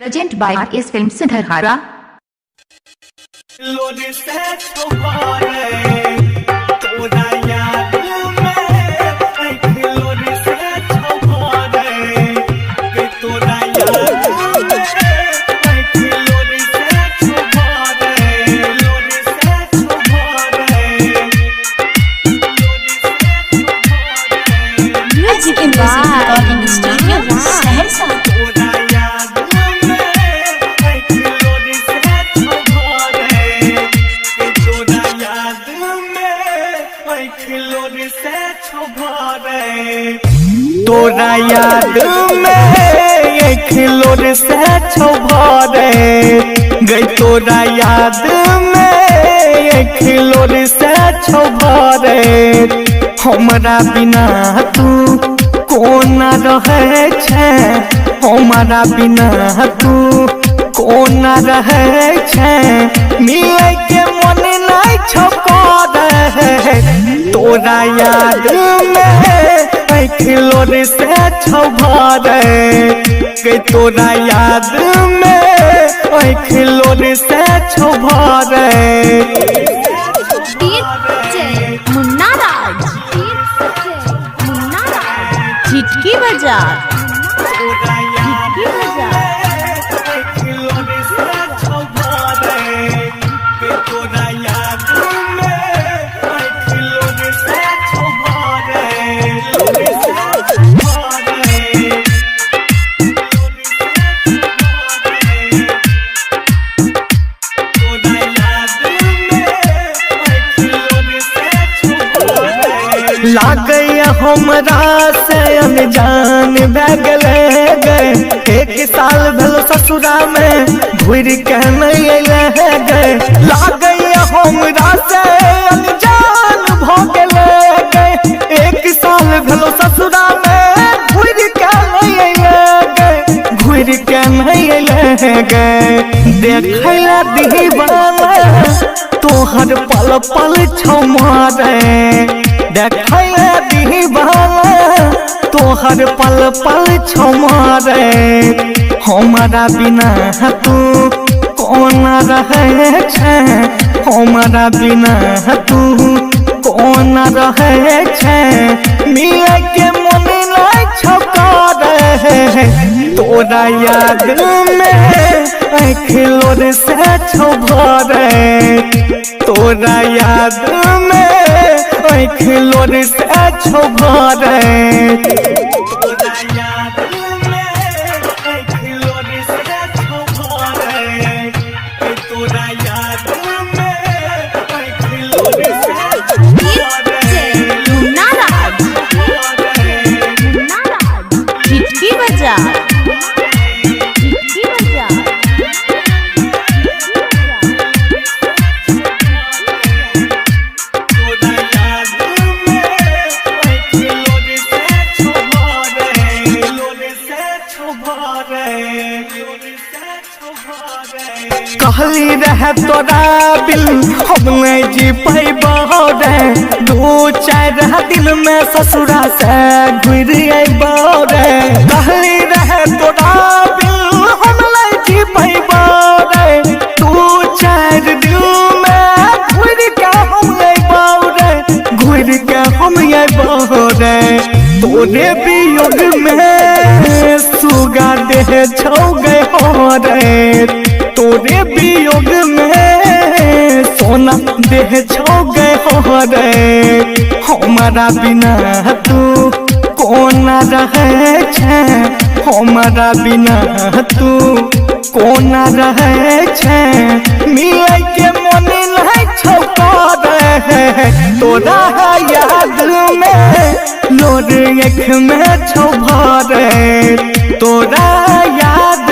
Present by RS Films Dharhara. Music Recording Studio, Saharsa. तोरा याद में अखिलोर से छौ भरे गई, तोरा याद में अखिलोर से छौ भरे। हमरा बिना तू कोना रहे छे, हमरा बिना तू कोना रहे छे, मिले के मन नहीं छौ करे। तोरा याद में अखिलोर से छौ भरे गई, तोरा याद में अखिलोर से छौ भरे। मुन्ना राज, मुन्ना राज, चिटकी बाजार, चिटकी बाजार। लागैया हमरा से अनजान भए गेलै गए, एक साल भेल ससुरा में घुरि के नहीं अयलै गए। लागैया हमरा से अनजान भऽ गेलै गए, एक साल भेल ससुरा में घुरि के नहीं अयलै गए, घुरि के नहीं अयलै गए। देखै ला दीवाना तोहर पल पल छौ मारे, देखै ला दीवाना तोहर पल पल छौ मारे। हमरा बिना तू कोना रहे छे, हमरा बिना तू कोना रहे छे, मिले के मन नहीं छौ करे। तोरा याद में अखिलोर से छौ भरे, तोरा याद में अखिलोर से छौ भरे। तोरा याद में अखिलोर से छौ भरे, तोरा याद में अखिलोर से छौ भरे। मुन्ना राज, मुन्ना राज, चिटकी बाजार, चिटकी बाजार। कहली रहे तोरा बिल हम नहीं जी पैबो रे, 2-4 दिन में ससुरा से घुरि अयबो रे। कहली रहे तोरा बिल हम नहीं जी पैबो रे, 2-4 दिन में घुरि के हम अयबो रे, घुरि के हम अयबो रे। तोरे वियोग में सुगा देह छौ गए हो रे, तोरे वियोग में सोना देह छौ गए हो रे। हमरा बिना तू कोना रहे छे, हमरा बिना तू कोना रहे छे, मिले के मन नहीं छौ करे। तोरा याद में लोर आँख में छौ भरे, तोरा याद